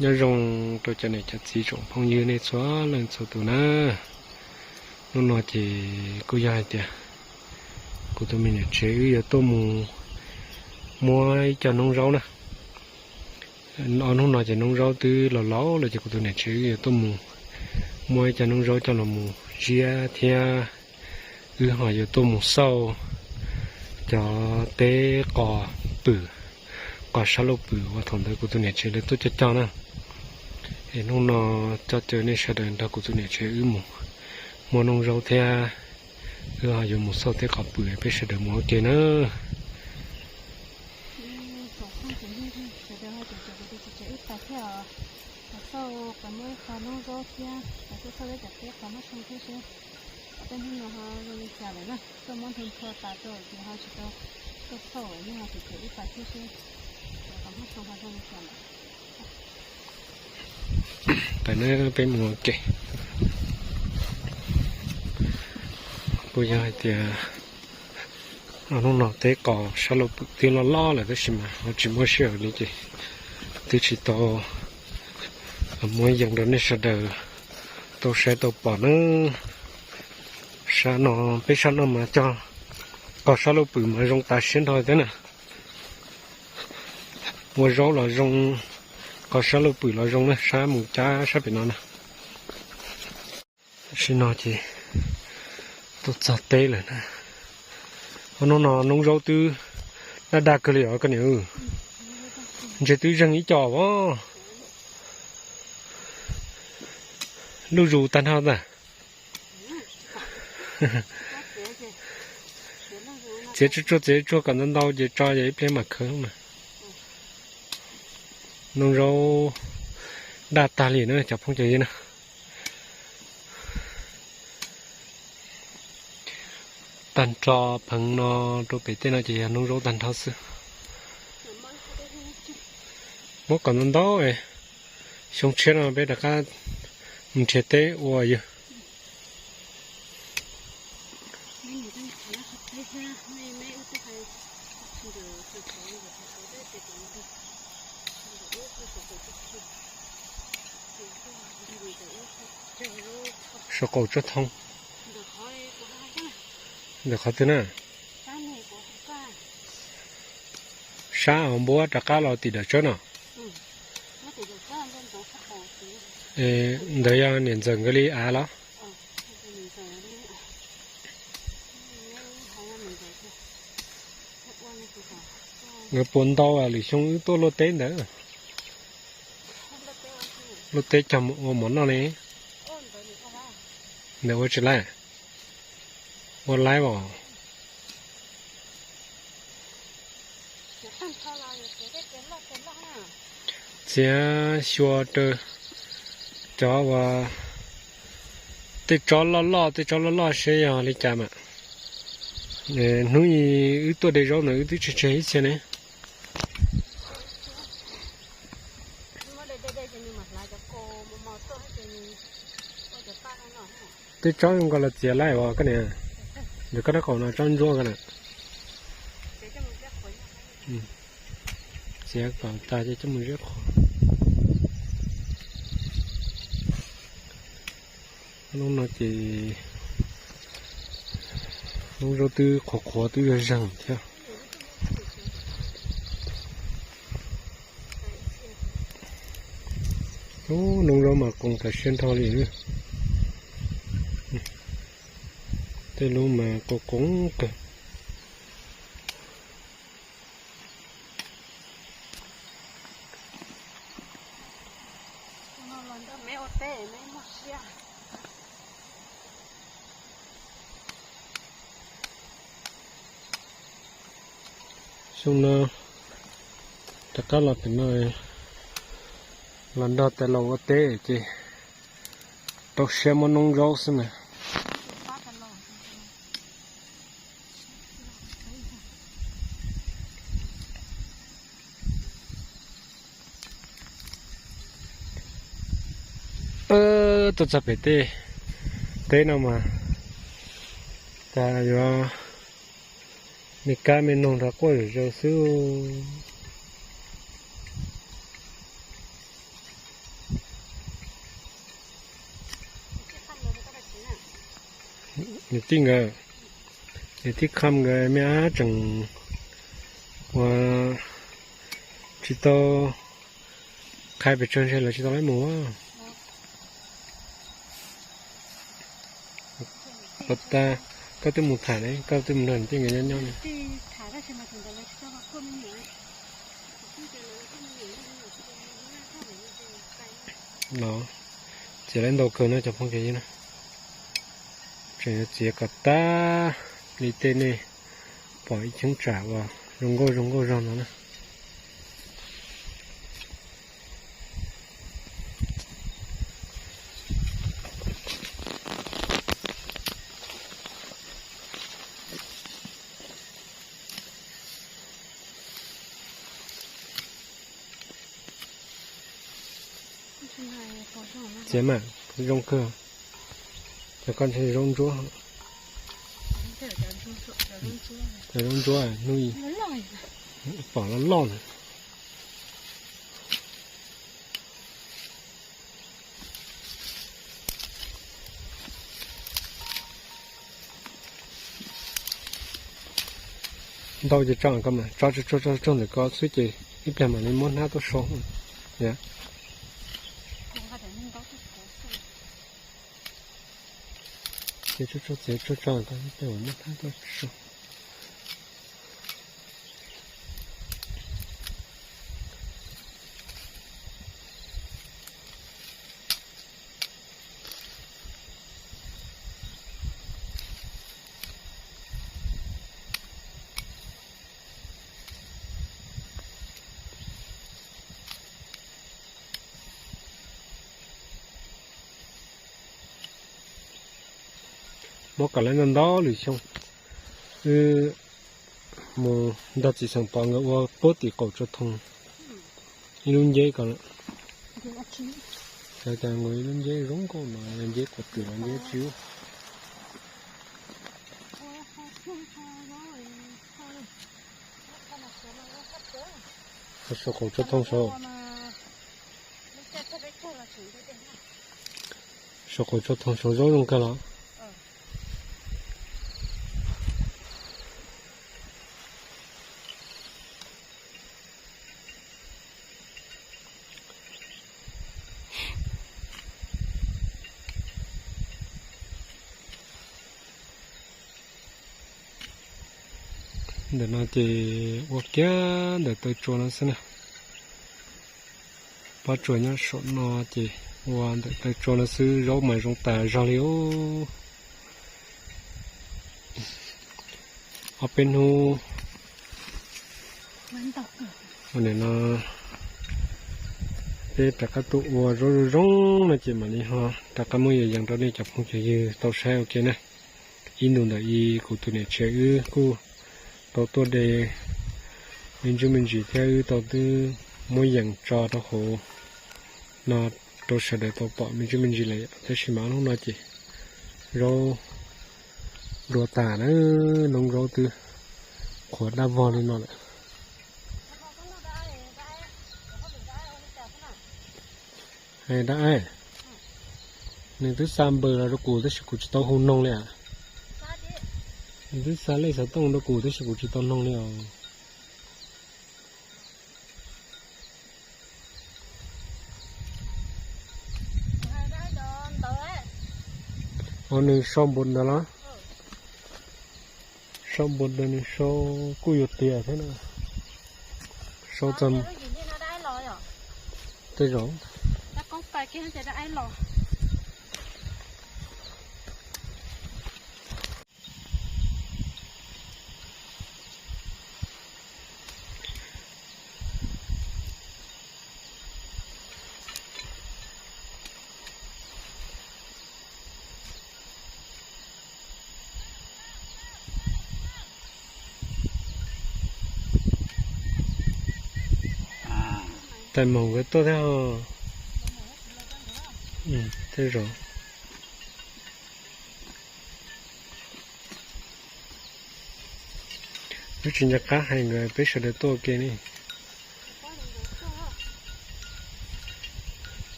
Nyob zoo rau cov niam cov txiv tsoom phooj ywg nej txhua leej txhua tus na. Hnub no ces kuj yog hais tias kuv tus me niam tsev wb yuav tuaj mus muab ib co noob zaub na. Ob hnub no ces noob zaub twb los laus lawm ces kuv tus niam tsev wb yuav tuaj mus muab ib co noob zaub coj los mus ziab thiab wb ho yuav tuaj mus xauj cov teb qos pwm, qos sab lauj pwm uas thaum ntawd kuv tus niam tsev lawv tuaj cog cog na. Es hnub no coj caw nej sawv daws nrog kuv tus niam tsev wb mus muab noob zaub thiab wb ho yuav mus xauj teb qos pwm, peb sawv daws mus ua ke na. Xauj qhov muab qhov noob zaub thiab, xauj peb cov teb qos muab zoo thiab seb ob peb hnub no ho zoo li cas lawm na. Tuaj muab nthua nthua tas rau ces ho tsis tau tuaj xauj, yog ho tsis tau ib pas thiab seb qhov muab zoo ho zoo li cas lawm. Peb mus ua ke. Kuj yog hais tias hnub no teb qos sab lauj pwm twb loj loj lawm tab sis mas ho tsis muaj sij hawm li ces twb tsis tau muab yees rau nej sawv daws tau saib tau pom na. Sab no, peb sab no mas cog qos sab lauj pwm mas zoo tas siab nrho thiab na. Ua zaub los zoo, qos sab lauj pwm los zoo na, sab mus cab sab pem no na. Tam sim no ces tuaj txog teb lawm na. Hnub no noob zaub twb daj daj kawg li os koj niam. Ntshe twb zeeg ib co os. Luj zus tag nrho ntag. Txiav tsuag tsuag, txiav tsuag kom ntau ntau ces tso ces ib pliag mam khawb mas. Noob zaub daj tag li na cov phooj cov ywg na. Tag nrho pheev no rau pem tej no ces yog noob zaub tag nrho xwb. Muab kom ntau ntau, xyoo tshiab no peb rov qab mus nrhiav teb ua yog. Saum qaum tsob thoob. Ntawm qhov twg na? Sab hauv npuab rov qab los tim daim tsawb no. Ntawd yog niam ntxawm nkawd li av los? Nkawd puas ntau lwm xyoo wb tuaj luaj teb ntawd. Luaj teb cog mus ua mov noj ne. Ntawd ua tsis laib. Ua laib os. Txiav xyuas raws cov uas tej tsob loj loj, tej tsob loj loj seb yog li cas mas. Hnub i wb tuaj de zaub ntawd wb twb tseg tseg ib txhia ne. Tej tsob zoo nkaus los txiav laib os koj niam. Ntawm koj rab qaum no tsob ntsuab ko na. Txiav kom tas ces coj mus ziab qhuav. Hnub no ces noob zaub twb qhuav qhuav twb yuav zeeg thiab. Ub, noob zaub mas qoos tas siab nrho li. Tej lub mas qoos qoos kawg. Xyoo no rov qab los pem no, los nrog tais laus ua teb ces tau siab muab noob zaub xwb mas. Tuaj txog pem tej teb no mas cas yuav me kab me noog nrog quaj zom zaws xwb. Niam tij nkawd, niam tij Kham nkawd me ab tseem ua tsis tau qhai pes tsawg ntshe lawv tsis tau lab mus. Pov tas, koj twb mus tham ne, koj twb mus nrog niam tij nkawd nyob nyob ne. Los, txiav lawv ntau kawg no cov phooj ywg na. Tseem yuav txiav kom tag li tej nej pom ib cheeb tsam uas zoo nkauj zoo nkauj zog no na. Txiav mas zoo kawg. Cov koj ntshe zaub ntsuab. Cov zaub ntsuab hnub pom loj loj na. Ntau ces tso, tso tsuag tsuag ntawm ko xwb ces ib pliag mam li muab hnab tuaj sau. Ces tsuag tsuag txiav tsuag tso, ib pliag mam muab hnab tuaj sau. Muab kom lawv ntau ntau lwm xyoo, wb mus nrog txiv xeem Pov nkawd ua puag tim qaum tsua thoo ib lub nceb ko. Xyov cas nkaus ib lub nceb zoo nkauj no, nceb quav twm los nceb tsis ub. Saum qaum tsua thoo saud, saum qaum tsua thoo saud zaub zoo kawg los. Ntawm no ces ua kiag ntawm taw tsua no xwb na. Pob tsuas nyob saum no ces ua ntawm taw tsua no xwb, zaub mas zoo tas zog li os. Ob peb hnub no peb rov qab tuaj ua zaub zoo zoo no ces mam li ho rov qab muab yees rau nej cov phooj cov ywg tau saib ua ke na. Ib ntus ntawm i kuv tus niam tsev wb kuj tau tuaj de me ntsuj me ntsis thiab wb tau twb muab yees tso rau hauv no rau sawv daws tau pom me ntsuj me ntsis lawm, tab sis mas hnub no ces zaub dua tas na, loo zaub twb qhuav daj vog li no lawm. Dab aib, nws twb xa npawb los rau kuv tab sis kuv tsis tau hu noog li as. Nws twb xa lej xov tooj rau kuv tab sis kuv tsis tau noog li os. Ua nws sau npaum ntawd los? Sau npaum ntawd nws sau kuj yuav tiav thiab na. Sau txog tej zaum Tais maum nkawd tuaj thiab. Tej zaum wb tsis nco qab hais nkawd, peb sawv daws tuaj ua ke ne.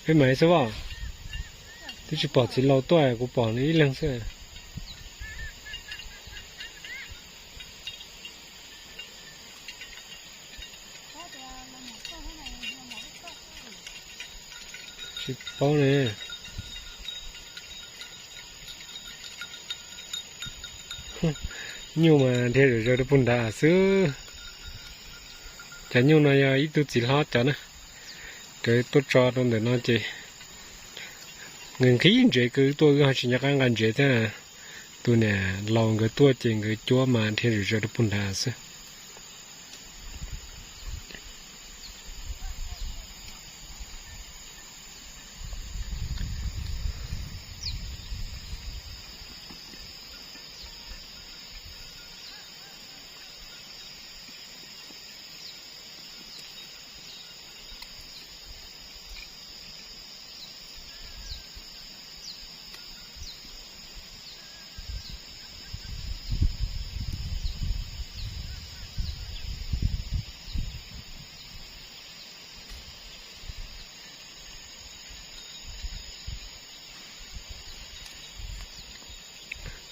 Peb mam xwb as. Twb tsis pom txiv laus tuaj, kuv pom nws ib leeg xwb. Tsis paub ne. Nyuj mas dhia zom zaws rau puag nrad xwb. Cov nyuj no yog ib tug txiv hlob cov na, nkawd tuaj tso rau ntawm no ces nkawd nqhis ntsev, nkawd tuaj wb ho tsis nco qab nqa ntsev thiab. Tus niam laus nkawd tuaj ces nkawd cuab mas dhia zom zaws rau puag nrad xwb.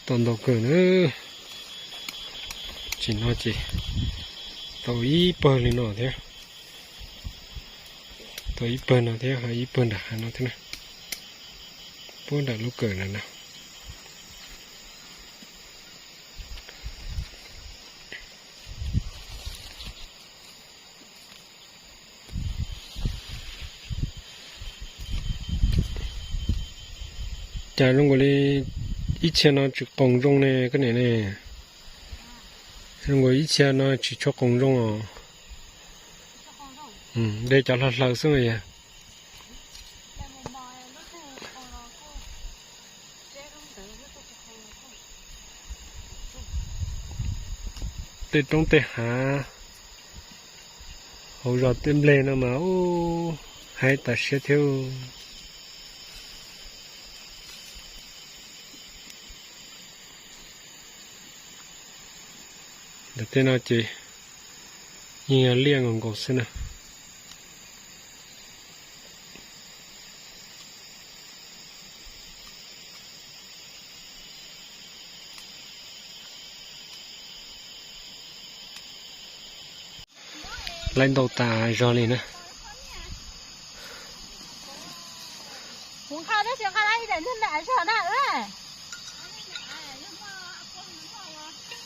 Tau ntau kawg na. Tsis no ces tau ib pawg li no thiab. Tau ib pawg no thiab, ho ib pawg nram hav no thiab na. Puag nram lub kawm na no. Cas zoo nkaus li ib txhia no tsis qoos zoo ne koj niam ne? Zoo nkaus ib txhia no tsis tshua qoos zoo os. Dej cov hlaws hlaws xwb mas yog. Tej roob tej hav hauv zos tej nplej no mas ub, haib tas siab thiab. Ntawm tej no ces yeej yog liaj nkaus nkaus xwb na. Laib ntau tas zog li na.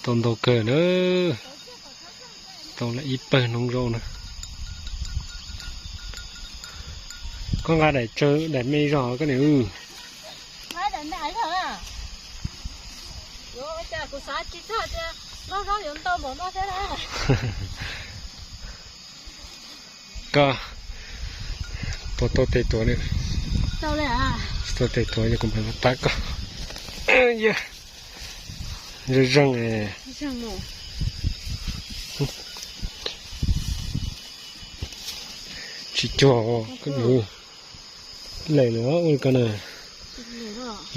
Tau ntau kawg na. Tau lawm ib pawg noob zaub na. Koj nqa daim tsawg daim me zog koj niam. Koj puas tau tes tuav ne? Tsis tau tes tuav ces kuv mam pab koj. Zeeg zeeg. Tsis cuag koj niam. Lem lawm ua li ko na.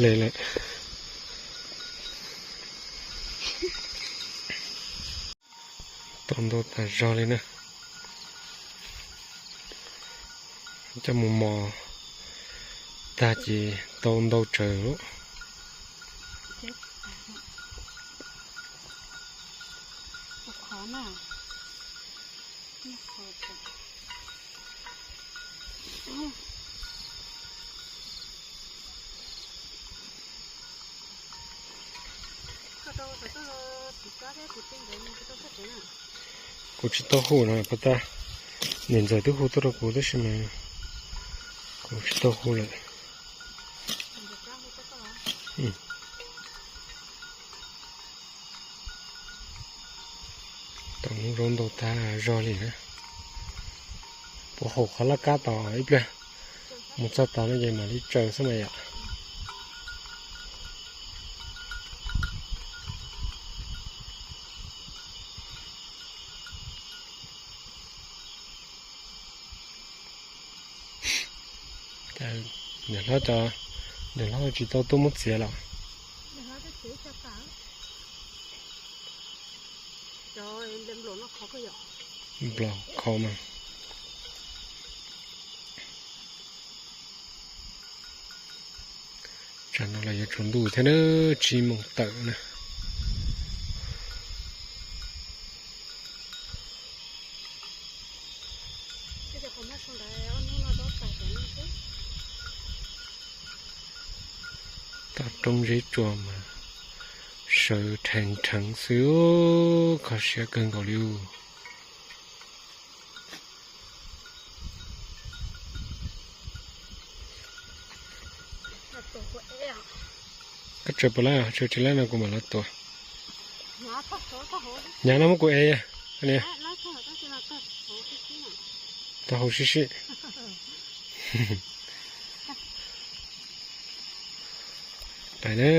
Lem lawm. Tau ntau tas zog li na. Coj mus mos tag ces tau ntau tsawg lawm. Kuv tsis tau hu no, pab tab, niam ntxawm twb hu tuaj rau kuv tab sis mas kuv tsis tau hu lawm. Tau noob zaub ntau tas zog li na. Puas haum qhov laj kab tod ib pliag, mus txog tod no ces mam li tsaws xwb mas yom. Niam hlob cov, niam hlob tsis tau tuaj muab txiav los? Nplaum khov mas. Tsam no los yuav tsaus ntuj thiab na, tsib moos tawm na. Ces qhov muab sau ntawd ob hnub no dob tas cov no xwb. Roob zeb tsua mas sawv rheev rheev xwb, kho siab kawg nkaus li. Koj tsaws puas lab, tsaws tsis lab no kuv mam los tuav. Hnyav no muab kuv ev, tau huv sib sib. Pais na,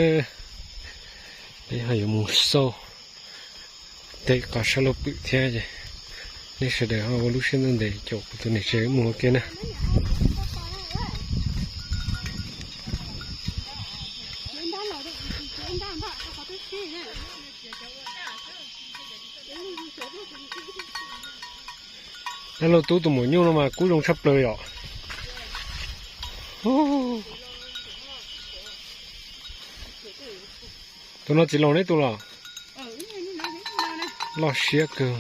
peb ho yuav mus xauj teb qos sab laug pwm thiab ces nej sawv daws ho ua lub siab ntuj ntev caum kuv tus niam tsev mus ua ke na. Dab laug Tub tus maum nyuj no mas kub zoo tshaj plaws yom. Tus no txiv laus neb tus los? Loj siab kawg.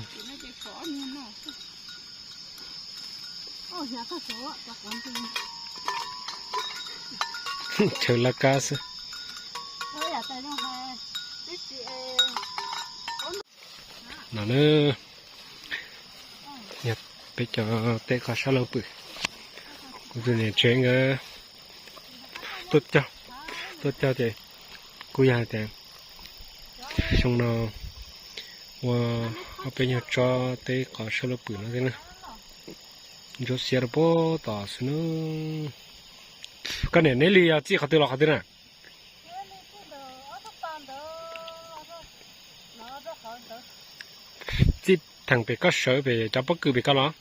Chaw laj kab xwb. No na, yog peb cov teb qos sab laug pwm, kuv tus niam tsev nkawd tuaj cog, tuaj cog ces kuj yog hais tias xyoo no ua ob peb nyuag tsob teb qos sab laug pwm no thiab na. Ntsuab xiab rau puag tom xwb na. Koj niam neb li yog txij qhov twg los qhov twg na? Txij theem pem koj sawv pem cov pob kws pem koj los?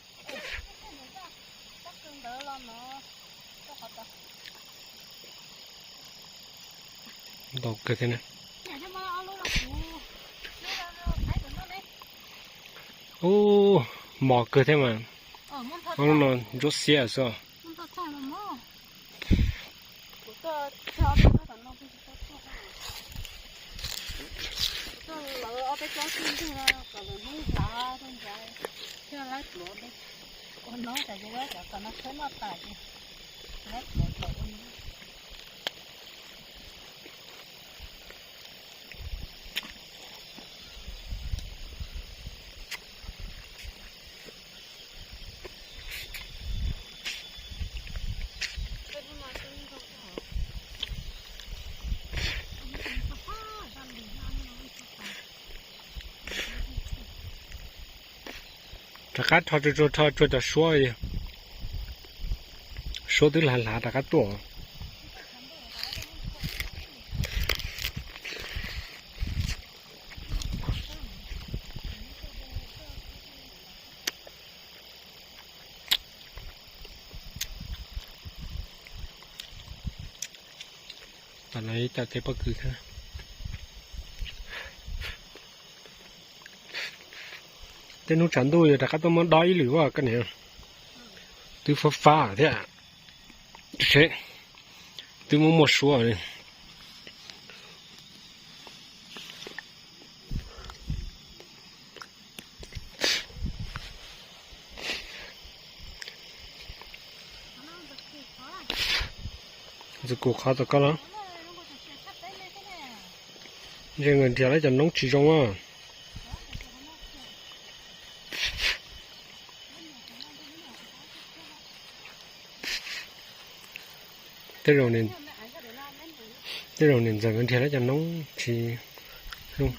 Ntau kawg thiab na. Ub, mos kawg thiab mas. Ob lub no ntsuab xiab xwb. Rov qab rho tsua tsua rho tsua cov suab, suab twb hlav hlav rov qab tuaj. Tom no ib co teb pob kws thiab. Tej hnub tshav ntuj yog rov qab tuaj muab dob ib lwm as koj niam. Twb fab fab thiab. Twb muaj muaj suab li. Ntxim kuv qhov tom koj los. Ntshe nkawd nrhiav lawv cov noob tsis zoo a. Tej zaum, tej zaum niam ntxawm nkawd nrhiav lawv cov noob tsis zoo.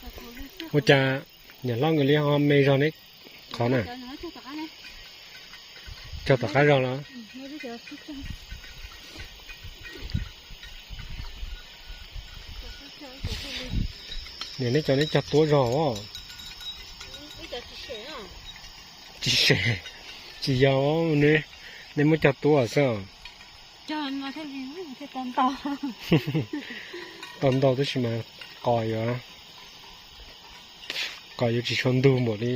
Ua cas niam hlob nkawd li ho me zog neb qhov na? Cog tom qab zog los? Niam neb cov neb cog tuab zog os. Tsis, tsis yog, neb muab cog tuab xwb. Tau ntau tab sis mas qos yuav, qos yuav tsis tshua ntug npaum li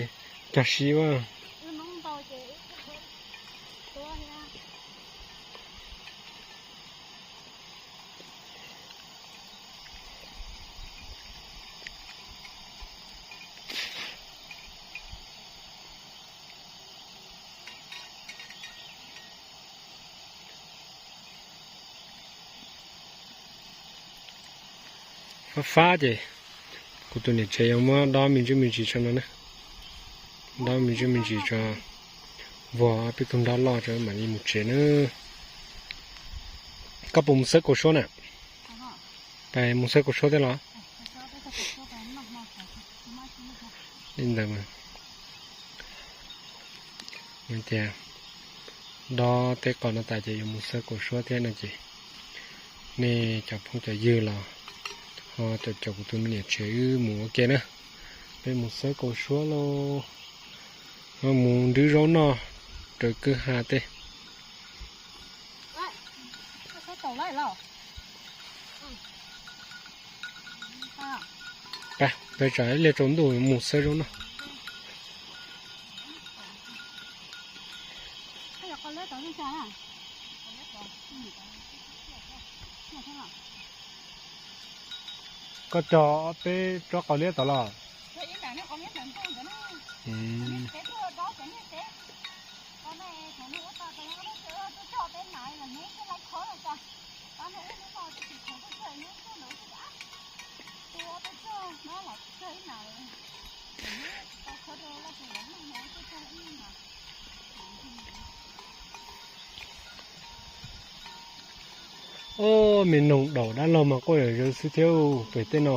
cog sib a. Fab fab ces kuv tus niam tsev yuav muab dob me ntsis me ntsis tso no na. Dob me ntsis me ntsis tso, vuag peb tug nroj loj tso mam li mus tsev na. Koj puas mus xawb kaus suab na? Pais mus xawb kaus suab thiab los? Li ntawd mas tias dob teb qos no tas ces yuav mus xawb kaus suab thiab no ces nej cov phooj cov ywg los ho caum caum kuv tus me niam tsev wb mus ua ke na. Peb mus xawb kaus suab lauj, ho mus nrhiav zaub noj raws kwj ha tej. Peb tsam ib pliag tsaus ntuj mus xawb zaub noj. Koj cog peb tsob qos liab tod los? Ob, me noog daum dab laug mas quaj yam zawv xwb thiab pem tej no.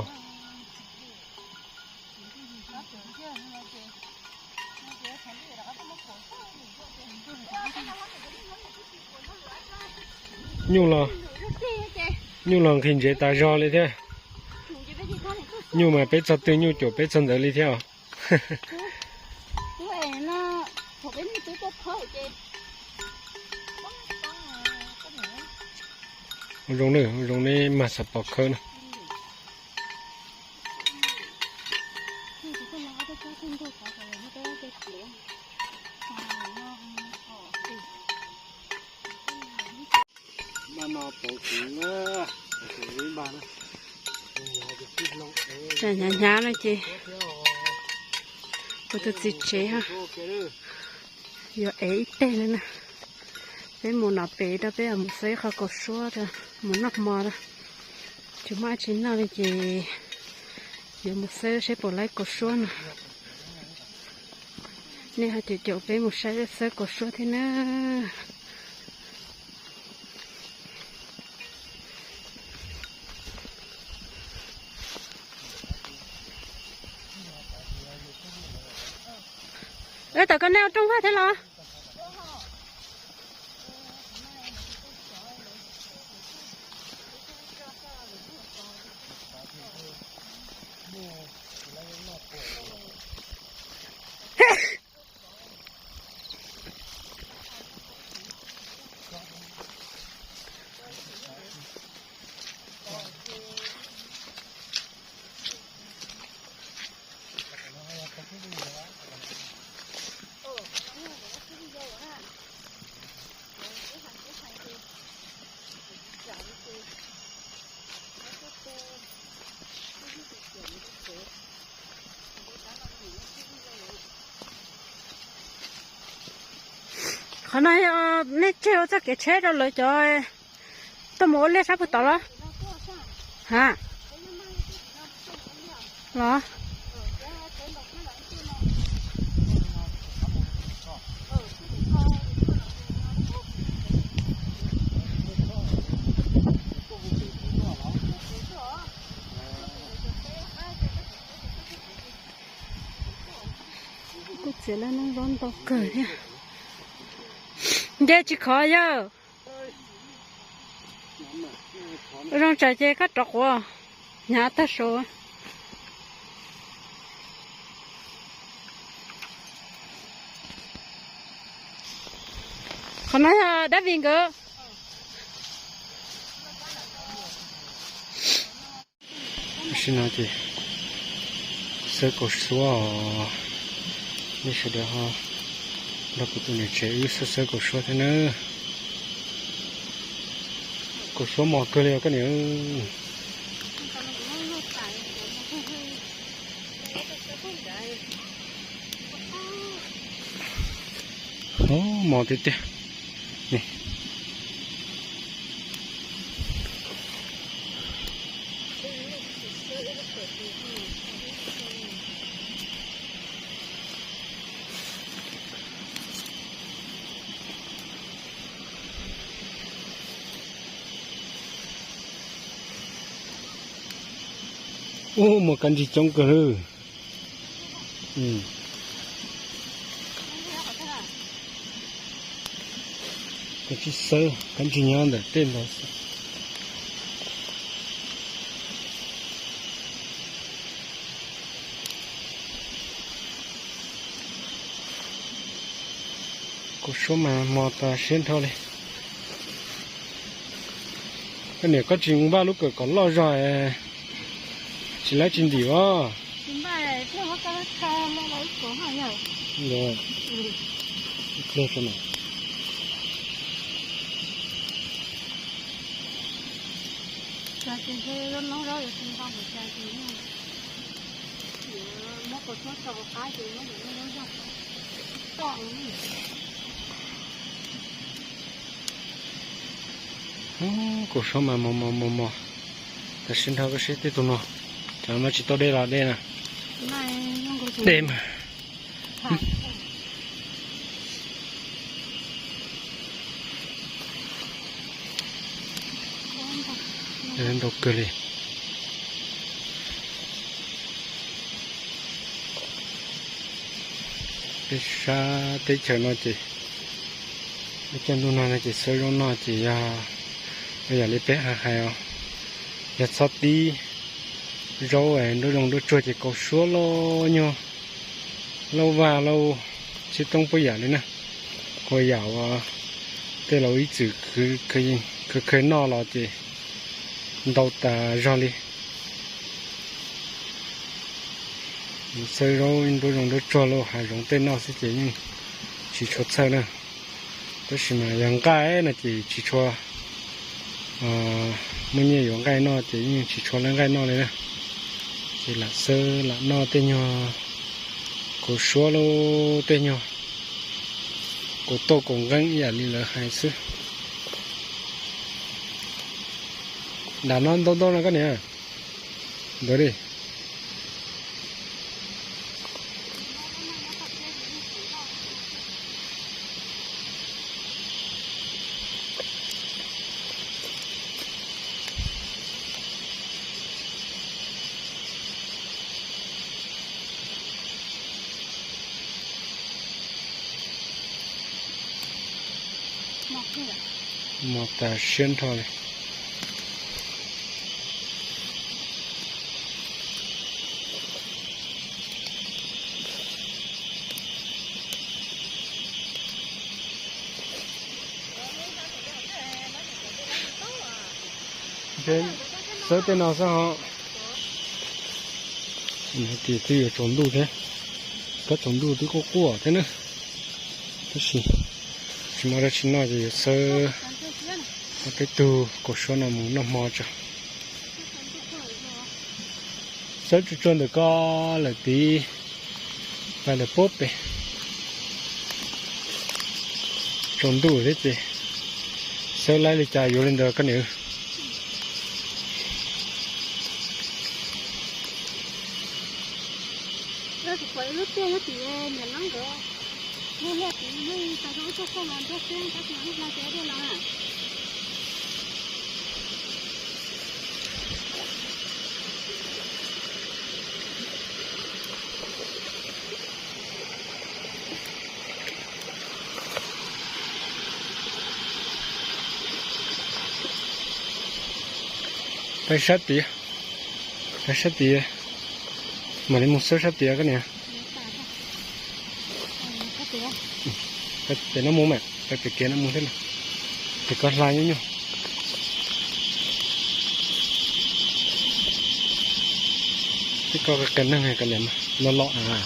Nyuj los, nyuj los nqhis ntsev tas zog li thiab. Nyuj mas peb txog twg nyuj caum peb txog ntawd li thiab os. Ua zoo na, ua zoo nej mag xav pom khawb na. Hnyav hnyav no ces kuv tus txiv tsev yuav ev ib teg na. Peb mus no pem rau peb mus xawb qhov kaus suab rau mus noj hmo rau. Tsis muaj dab tsi noj li ces yuav mus xawb saib puas laib kaus suab no. Nej ho caum caum peb mus saib xawb kaus suab thiab na. Ua tom koj nej ua rooj vag thiab los? Qhov no yog nej tseg ua txoj kev tsheb rau lawv cov tuaj mus ua liaj sab pug tod los? Ha, los? Kuj txiav lawv noob zaub ntau kawg thiab. Nce tsis khov yawg. Zoo tsam ces koj rov quav, hnyav tag saud. Qhov no yog David nkawd. Tam sim no ces xawb kaus suab os, nej sawv daws ho nrog kuv tus niam tsev wb xawb xawb kaus suab thiab nawb. Kaus suab mos kawg li os koj niam. Mos tiag tiag. Ni, Ub, muaj kab ntsig coob kawg lawm. Kab ntsig xawb, kab ntsig nyob ntawm tej ntawd xwb. Kua suab mas mos tas siab nrho li. Koj niam, koj tsis npaj lub kawm kom loj zog, tsis laib tsis ntim os. Kua suab mas mos mos mos mos tas siab nrho. Koj saib tej tug no, cov no tsis tau de los de na. De mas. Ntau kawg li. Peb sab teb chaws no ces, peb caij ntuj no no ces xawb zaub noj ces yog, yam li peb hais os, yog txhob tib zaub nruab zoov nruab tsuag ces kaus suab lauj, nyuag lauj, vaj lauj, txhib toob puab yam li na. Ua yam uas tej laus ib txwm khwv khwv noj los ces ntau tas zog li. Xawb zaub nruab zoov nruab tsuag lauj, hav zoov tej noj xwb ces yeej tsis tshua txhawj na. Tab sis mas yog nqaij no ces tsis tshua, muaj nyiaj yuav nqaij noj ces yeej tsis tshua lawv nqaij noj li na. Ces lam xawb lam noj tej nyuag kaus suab lauj, tej nyuag kaus tauj kaus nqeeb ib yam li lawv hais xwb. Nram no ntau ntau no koj niam. Ntawd li. Mos tas siab nrho li. Xawb tej no xwb ho. Hais tias twb yuav tsaus ntuj thiab, kab tsaus ntuj twb quaj quaj thiab na. Tab sis tsis muaj dab tsi noj ces yuav xawb ob peb tug kaus suab no mus noj hmo tso. Xawb tsuag tsuag ntawm ko lawm tid, pais lawm puag pem. Tsaus ntuj thiab ces xawb laib li cas yuav li ntawd koj niam. Peb sab tid, peb sab tid, mam li mus xawb sab tid koj niam. Peb pem no mus mas, peb pem kev no mus thiab no. Ces koj hla nyuj nyuj. Tib koj qias neeg koj niam, los los a.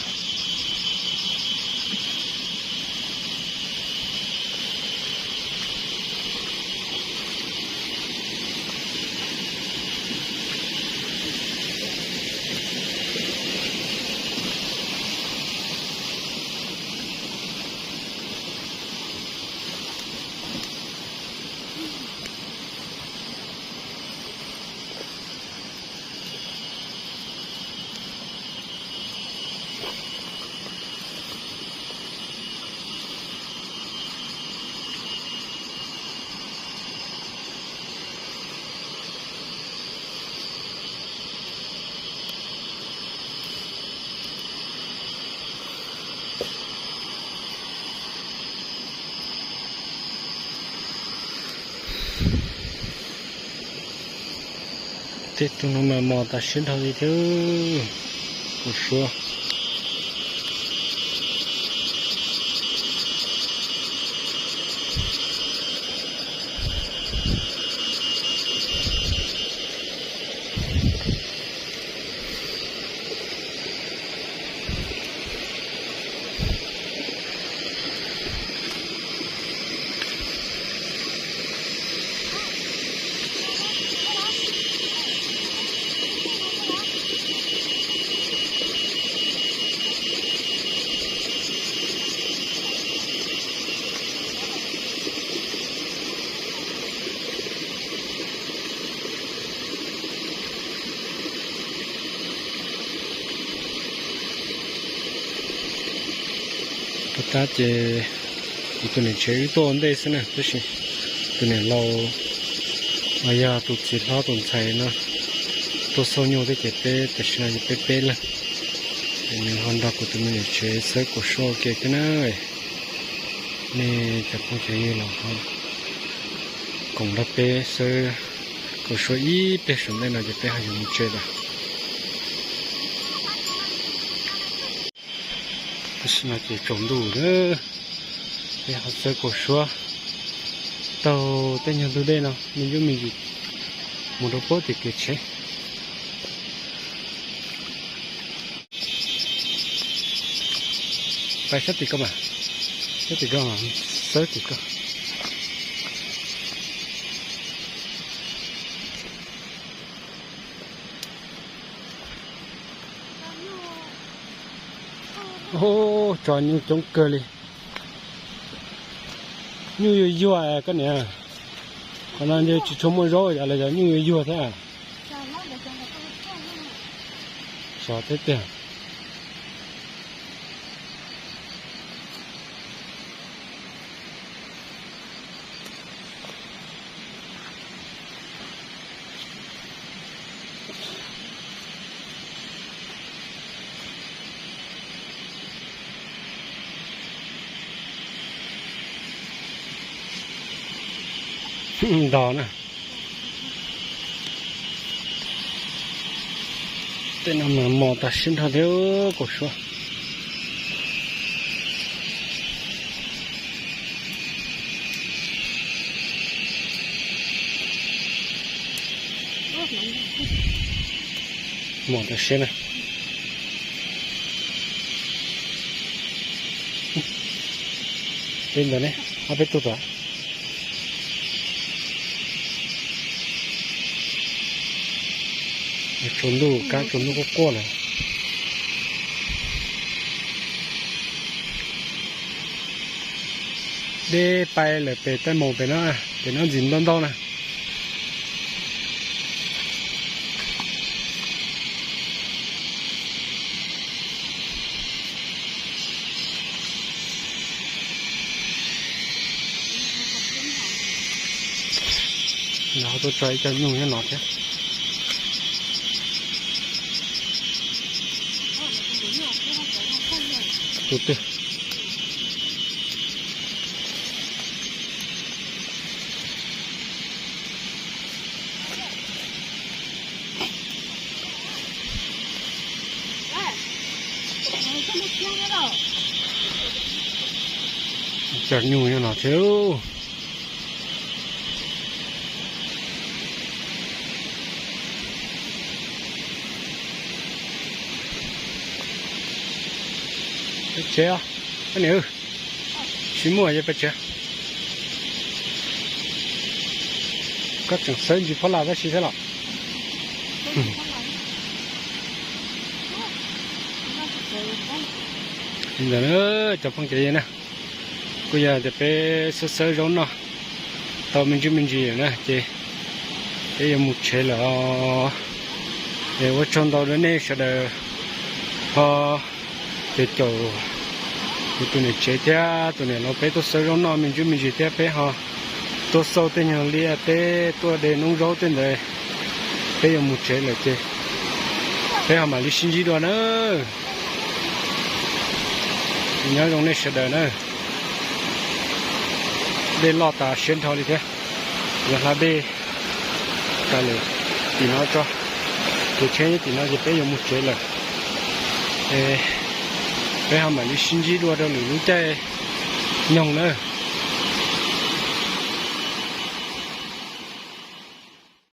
Tus no mas mos tas siab dhau li thiab, kaum suab. Tus tab ces kuv tus niam tsev wb tuaj ua ntej xwb na, tab sis tus niam laus uas yog tus txiv hlob tus ntxhais no tuaj xauj nyuj thiab ces peb tam sim no ces peb peb leeg. Ces nws ho nrog kuv tus me niam tsev xawb kaum suab ua ke thiab na. Nej cov phooj cov ywg los ho koom nrog peb xawb kaum suab ib pliag saum ntej no ces peb ho yuav mus tsev lawm. Tam sim no ces tsaus ntuj lawm, peb ho xawb kaum suab taug tej nyuag ntug dej no me ntsuj me ntsis mus rau pem tim kev tsheb. Pais sab tim ko mas, sab tim ko, xawb tim ko. Ub, tso nyuj coob kawg li. Nyuj yuag yuag koj niam. Qhov no ntshe tsis tshua muaj zaub los yog nyuj yuag yuag thiab. Sov thiab tiag. Ntog na. Tej no mas mos tas siab nrho thiab kaum suab. Mos tas siab na. Peb ntawd ne, ob peb tug tod. Tsaus ntuj, kab tsaus ntuj quaj quaj lawm. Dej pais lawm pem Taiv Moos pem no, pem no ntxim ntau ntau na. Lawv ho tuaj tso ib co nyuj nyob no thiab. Tus twg? Cov nyuj nyob no thiab. Peb tsev os, koj niam. Tsis muaj, yog peb tsev. Koj tseem xawb ntsis phob las tab sis thiab los? Li ntawd na, cov phooj cov ywg na, kuj yog tias peb xawb xawb zaub noj tau me ntsis me ntsis lawm na ces peb yuav mus tsev lawm os. Es ua tsaug ntau rau nej sawv daws ho caum caum kuv tus niam tsev thiab tus niam laus peb tuaj xawb zaub noj me ntsis me ntsis thiab peb ho tuaj xauj tej nyuag liaj teb tuaj de noob zaub tej ntawd. Peb yuav mus tsev lawm ces peb ho mam li sib ntsib dua na. Nyob zoo nej sawv daws na. Dej loj tas siab nrho li thiab. Yuav hla dej tas lawm, tim no tso. Tsheb nyob tim no ces peb yuav mus tsev lawm. Peb ho mam li sib ntsib dua rau lwm lub caij nyoog na.